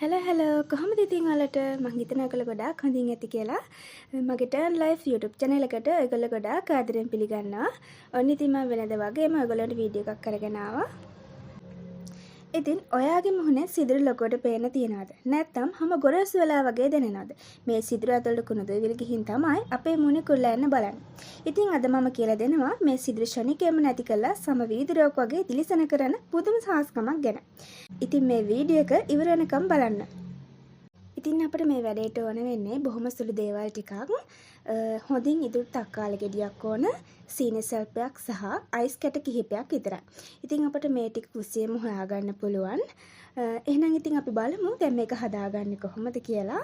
Hello hello, කොහොමද ඉතින් ඔයාලට? මං හිතනවා ඔයගොල්ලෝ ගොඩාක් හොඳින් ඇති කියලා. මගේ Turn Life YouTube channel එකට ඔයගොල්ලෝ ගොඩාක් ආදරෙන් පිළිගන්නවා. ඔන්න ඉතින් මම වෙනද වගේම ඔයගොල්ලන්ට වීඩියෝ එකක් අරගෙන ආවා. ඉතින් ඔයාගේ මුහුණේ සිදුරු ලොකුවට පේන්න තියනවද? නැත්නම් හම ගොරෝසු වෙලා වගේ දැනෙනවද? මේ සිදුරු ඇතුළට කුණු දූවිලි ගිහින් තමයි අපේ මුහුණේ කුරුලා යන්න බලන්නේ. ඉතින් අද මම කියලා දෙනවා මේ සිදුරු ක්ෂණිකයෙන්ම නැති කරලා සම වීදුරුවක් වගේ දිලිසෙන කරන පුදුම හාස්කමක් ගැන. ඉතින් මේ වීඩියෝ එක ඉවර වෙනකම් බලන්න. ඉතින් අපිට මේ වැඩේට ඕන වෙන්නේ බොහොම සුළු දේවල් ටිකක්. හොඳින් ඉදුණු තක්කාලි ගෙඩියක් ඕන, සීනි ස්වල්පයක් සහ අයිස් කැට කිහිපයක් විතරයි. ඉතින් අපිට මේ ටික කුස්සියෙම හොයාගන්න පුළුවන්. එහෙනම් ඉතින් අපි බලමු දැන් මේක හදාගන්නේ කොහොමද කියලා.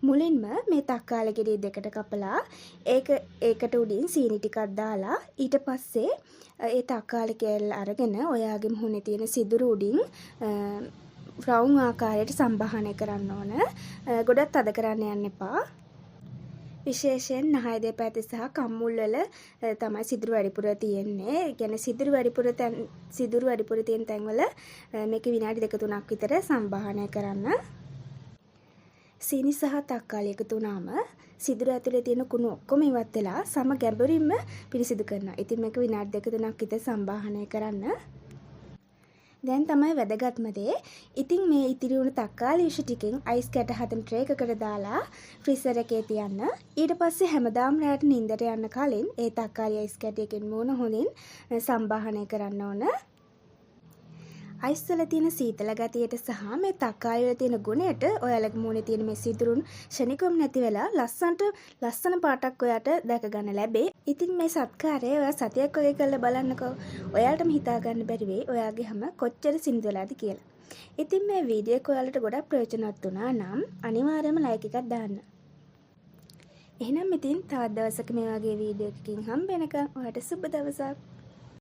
මුලින්ම මේ තක්කාලි ගෙඩිය දෙකට කපලා ඒකට උඩින් සීනි ටිකක් දාලා, ඊට පස්සේ ඒ තක්කාලි කෑල්ල අරගෙන ඔයාගේ මුහුණේ තියෙන සිදුරු උඩින් රවුම් ආකාරයට සම්බාහනය කරන්න ඕන. ගොඩක් තද කරන්න යන්න එපා. විශේෂයෙන් නහය දෙපැත්තේ සහ කම්මුල් වල තමයි සිදුරු වැඩිපුර තියෙන්නේ. ඒ කියන්නේ සිදුරු වැඩිපුර තියෙන තැන්වල මේක විනාඩි දෙක තුනක් විතර සම්බාහනය කරන්න. සීනි සහ තක්කාලි එකතු වුණාම සිදුර ඇතුලේ තියෙන කුණු ඔක්කොම ඉවත් වෙලා සම ගැඹුරින්ම පිරිසිදු කරනවා. ඉතින් මේක විනාඩි දෙක තුනක් විතර සම්බාහනය කරන්න. දැන් තමයි වැදගත්ම දේ. ඉතින් මේ ඉතිරි වුණු තක්කාලි විෂ ටිකෙන් අයිස් කැට හදන ට්‍රේ එකකට දාලා ෆ්‍රීසර් එකේ තියන්න. ඊට පස්සේ හැමදාම රැට නින්දට යන්න කලින් ඒ තක්කාලි අයිස් කැටයකින් මූණ හොඳින් සම්බාහනය කරන්න ඕන. අයිස් වල තියෙන සීතල ගතියට සහ මේ තක්කාලි වල තියෙන ගුණයට ඔයාලගේ මූණේ තියෙන මේ සිදුරුන් ක්ෂණිකවම නැති වෙලා ලස්සනට ලස්සන පාටක් ඔයාට දැක ගන්න ලැබේ. ඉතින් මේ සත්කාරය ඔයා සතියක් වගේ කරලා බලන්නකෝ. ඔයාලටම හිතා ගන්න බැරි වෙයි ඔයාගේ හැම කොච්චර සිනිඳු වෙලාද කියලා. ඉතින් මේ වීඩියෝ එක ඔයාලට ගොඩක් ප්‍රයෝජනවත් වුණා නම් අනිවාර්යයෙන්ම ලයික් එකක් දාන්න. එහෙනම් ඉතින් තවත් දවසක මේ වගේ වීඩියෝ එකකින් හම්බ වෙනකම් ඔයාලට සුබ දවසක්.